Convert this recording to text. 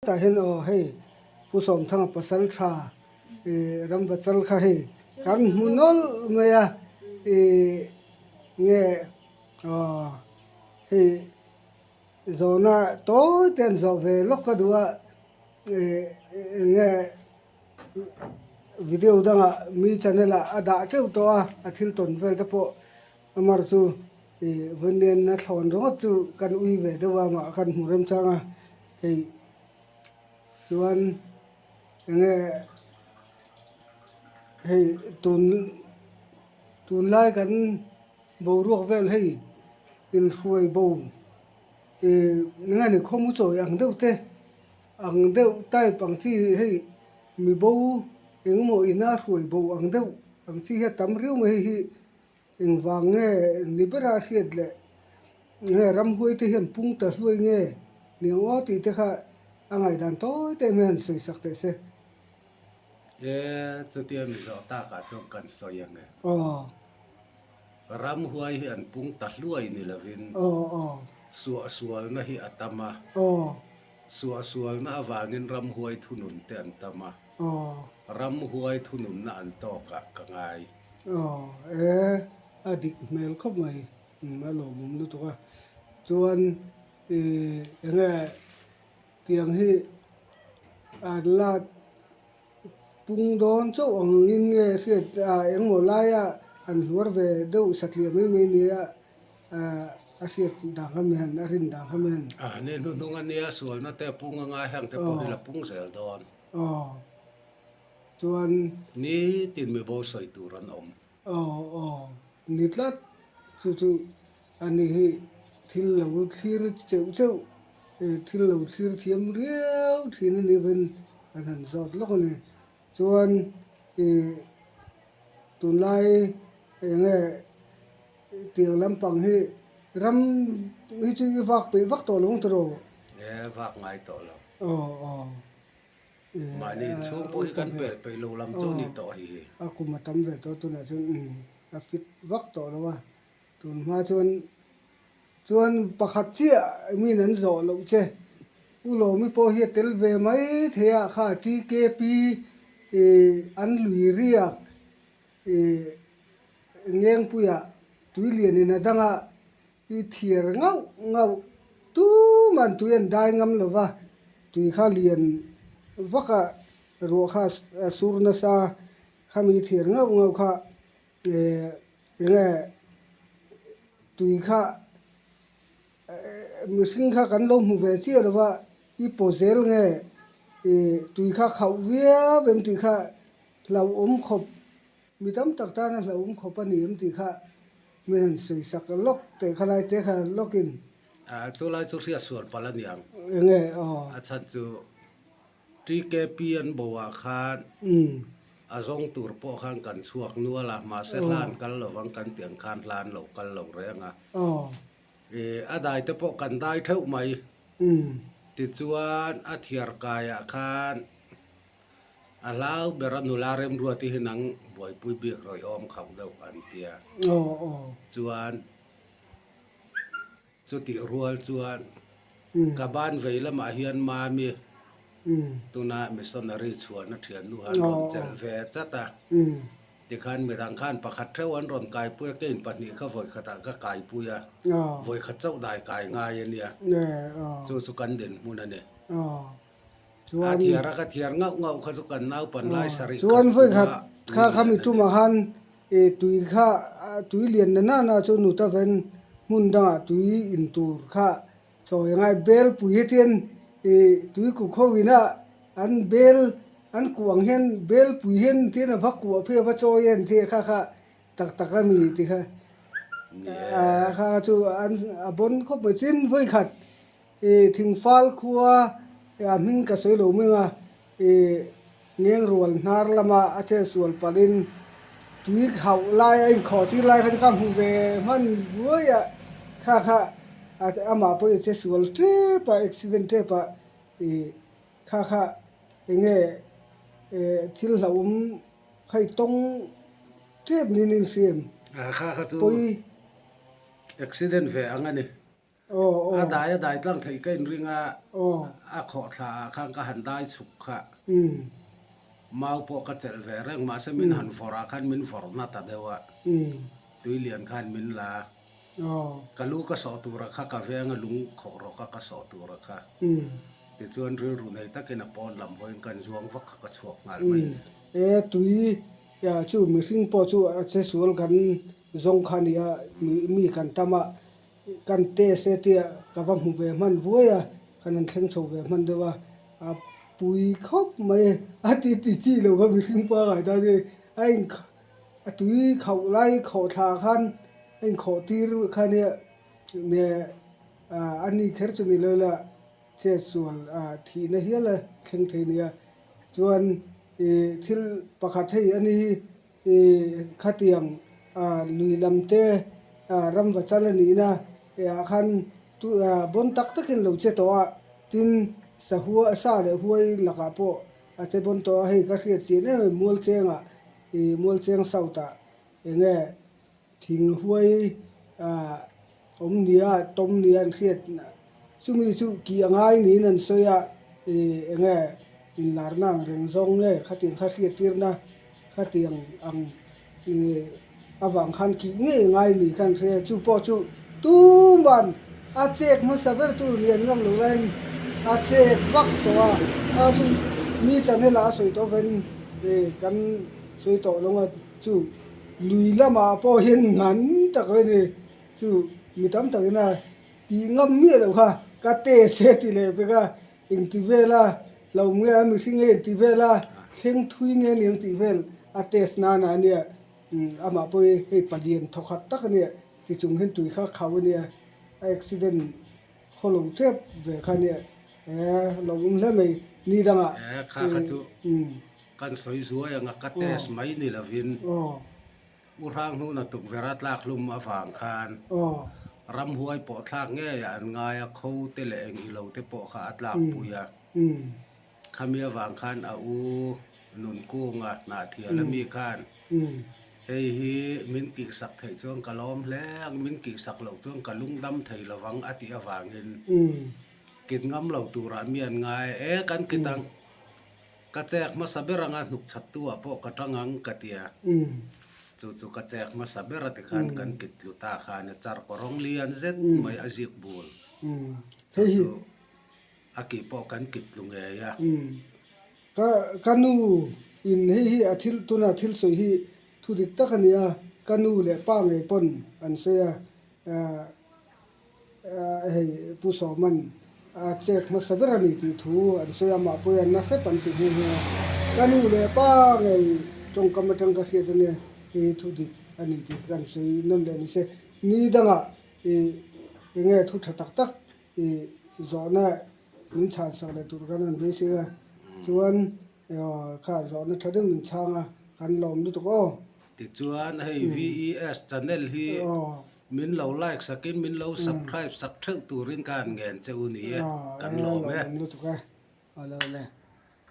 Tah hian aw hei Pu Sawmthanga pasal tha ih Ramvachal kha hei kan hmu nawlh mai a ih nge aw hei zawhna tawi te an zawh ve lawk ka duh a ih eng nge video dangah mi channel ah a dah teuh tawh a a thil tawn vel te pawh amar chu ih vawiin thlawn ringawt chu kan ui ve deuh a amah kan hmu remchang a. Hei chuan enge hei tun tunlai kan boruak vel hei inhruai bo ih enge ni khawmu chawi ang deuh te ang deuh type ang chi hei mi bo engemaw ina hruai bo ang deuh ang chi hi a tam riau mai hei hi. Engvang nge ni bera hriat leh nge ramhuai te hian pung ta hluai nge ni ang aw tih te kha a ngaihdan tawi te hian sawi sak teh se. E, chutia mi zawh takah chuan kan sawi ang e. Aw. Ramhuai hi an pung ta hluai ni lovin. Aw aw. Suahsualna hi a tam a. Aw. Suahsualna avangin ramhuai thunun te an tam a. Aw. Ramhuai thununna an tawkah ka ngai. Aw e, a dik hmel khawp mai, a lawmawm lutuk a. Chuan ih enge tiang hi an la pung dawn chauh angin nge hriat ah engmaw laia an hluar ve deuh satliah mai mai nia ah a hriat dan kha mi han a rin dan kha mi han. A ni hnuhnung ania sualna te a pung anga heng te pawh hi la pung zel dawn. Aw. Chuan. Nitin mi bo sawi tur an awm. Aw aw ni tlat chu chu a ni hi thil lo thlir cheuh cheuh thil lo thlir thiam riau thin a nih avangin kan han zawt lawk a ni. Chuan ih tunlai eng nge tiang lampang hi ram hi chu i vak peih vak tawh lo ang tiraw? E vak ngai tawh lo. Aw aw. Mahni inchhung pawh hi kan pel peih lo lam chu ni tawh hi. A kum a tam ve tawh tunah chuan a fit vak tawh lo a, tun hma chuan chuan pakhat chiah min an zawh loh che U Lawmi pawh hi a tel ve mai thei a kha TKP ih an lui riak ih Ngengpuiah Tuilianin a dang a. I thiar ngauh ngauh tuman tui an dai ngam lo va, tui kha lian vak a ruah kha a sur nasa khami thiar ngauh ngauh kha eh enge tui kha mihring kha kan lo hmu ve chiah lo va, i paw zel nge ih tui kha khauh viau em tih kha hlauhawm khawp. Mi tam tak tana hlauhawm khawp a ni em tih kha min han sawi sak lawk teh kha lai te kha lawkin. A chu lai chu hriat sual palh a ni ang. Enge aw. A chhan chu TKP an bo ah khan a zawng tur pawh khan kan chhuak nual a, mahse hla an kal lo vang kan tih ang khan hla an lo kal lo reng a. Ih a dai te pawh kan dai theuh mai. Tichuan a thiar kai ah khan. A hlau ber a nula remruati hi nang buaipui bik rawih awm khauh deuh an tia. Chuan chutih rual chuan ka ban vei lamah hian Mami tuna missionary chhuahna thiannu han rawn chelh ve chat a. Tikhan midang khan pakhat theuh an rawn kaipui a, kein pahnih kha vawikhatah ka kaipui a, vawikhat chauh dai kai ngai a nia. Chu chu kan dinhmun a ni. Chuan A thiar a ka thiar ngauh ngauh kha chu kan naupan lai sarih khat Chuan vawi khat kuma kha tui kha mi lian a ni. tumah khan i tui kha tui lian na nana chu nuta ven hmun dangah tui in tur kha chawi a ngai bel pui hetian i tui ku kho ina an bel an kuh ang hian bel pui hian tian a va kuah phei a va chawi a an ti a kha kha tak tak a mi ti kha a kha chu an a bawn khawp mai tin vawi khat Ih Thingfal khua a hming ka sawi lo meng a, ih Ngengrual hnar lama a che sual palhin tui hauh lai a inkhawh tir lai kha chu ka hmu ve hman ruai a, kha kha amah pawh i che sual tep a, accident tep a, ih kha kha eng nge thil hlauhawm kha i tawng tep niin a inhria em? Kha kha chu Pawi. Accident ve ang a ni. A dai a dai tlang theih ka inring a, a khawhthla ah khan ka han dai chhuk kha. Mau pawh ka chelh ve reng mahse min han vawrh ah khan min vawrh na ta deuh a, tui lian khan min la. Ka lu ka sawh tur a kha ka veng a lung khawh rawk a ka sawh tur a kha. Tichuan rilru nei takin a pawn lam hawiin kan zuang vak kha ka chhuak nghal mai a ni. E tui chu mihring pawh chu a che sual kan zawng kha a ni a, mi kan tam a, kan test e tia ka va hmu ve hman vuai a, kan han thleng chho ve hman deuh a, a pui khawp mai a ti ti chi lo kha mihring pangai ta chu a in a tui khauh lai khawh thla khan a inkhawh tir kha nia nge a ni kher chu ni lo la chet sual thihna hial a thleng thei nia chuan ih thil pakhat hei a ni hi Ih khatiang ah lui lam te ah ramva chal a nihna ah khan tu ah bawn tak takin lo che tawh a, tin sahua sa leh huai lakah pawh a che bawn tawh a, hei ka hriat chian em em Mualchengah ih Mualcheng South ah eng nge thing huai ah awm nia tawm nia an hriat chumi chu kih a ngai niin an sawi a ih eng nge inlarna ang reng zawng nge khatiang kha hriattirna khatiang ang ih avang khan kih ngei a ngai ni kha an hria chu pawh chu tuman a chek hmasa ber tur lian ngam lo laiin a chek vak tawh a a chu mi channel ah a sawi tawh avangin ih kan sawi tawh lo a chu lui lamah pawh hian ngan tak a ni. Chu mi tam takin a tih ngam miah loh kha ka test e tih leh pek a, engti vela lo nge a mihring nge engti vela thleng thui nge ni ang tih vel a test nana a nia amah pawh hi hei palian thawkhat tak a nia ti chung hian tui kha khauh a nia a accident khaw lo tep ve kha a nia e lo awm hle mai ni dangah E kha kha chu kan sawi zuai ang a ka test mai ni lovin. U Hranghnuna tukverh a tlak hlum avang khan ramhuai pawh thlak ngeiah an ngai a, kho te leh eng ilo te pawh kha a tlak pui a. Khami avang khan a u Nunkunga hnahthial a mi khan hei hi min kihsak theih chuan ka lawm hle ang, min kihsak loh chuan ka lungdam thei lovang a tih avangin kit ngam lo turah mi an ngai e, kan kit ang. Ka chek hmasa ber anga hnuk chhattu ah pawh ka tang ang ka ti a, chu chu ka chek hmasa ber a ti khan kan kit tlu ta khan a char kawrawng lian zet mai a zik bul chu chu a kih pawh kan kit tlu ngei a. Ka ka nu in hei hi a thil tuna thil sawi hi thu dik tak a ni a, ka nu leh pa ngei pawn an sawi a, Hei Pu Sawman a chek hmasa ber a ni tih thu an sawi a, mah pawhin an la hrep an ti nghe nghe a. Ka nu leh pa ngei tawngkam atang ka hriat a nia, hei thu dik a ni tih kan sawi nawn leh ni se. Ni dangah ih eng nge thu tha tak tak ih zawhna min chhan sak leh tur kan rawn beisei a, chuan kha zawhna tha deuh min chhang a, kan lawm lutuk aw. Tichuan hei VES channel hi Min lo like sakin min lo subscribe sak theuh turin ka han ngen che u ni e, kan lawm e. Aww, lawm lutuk e. Awle awle.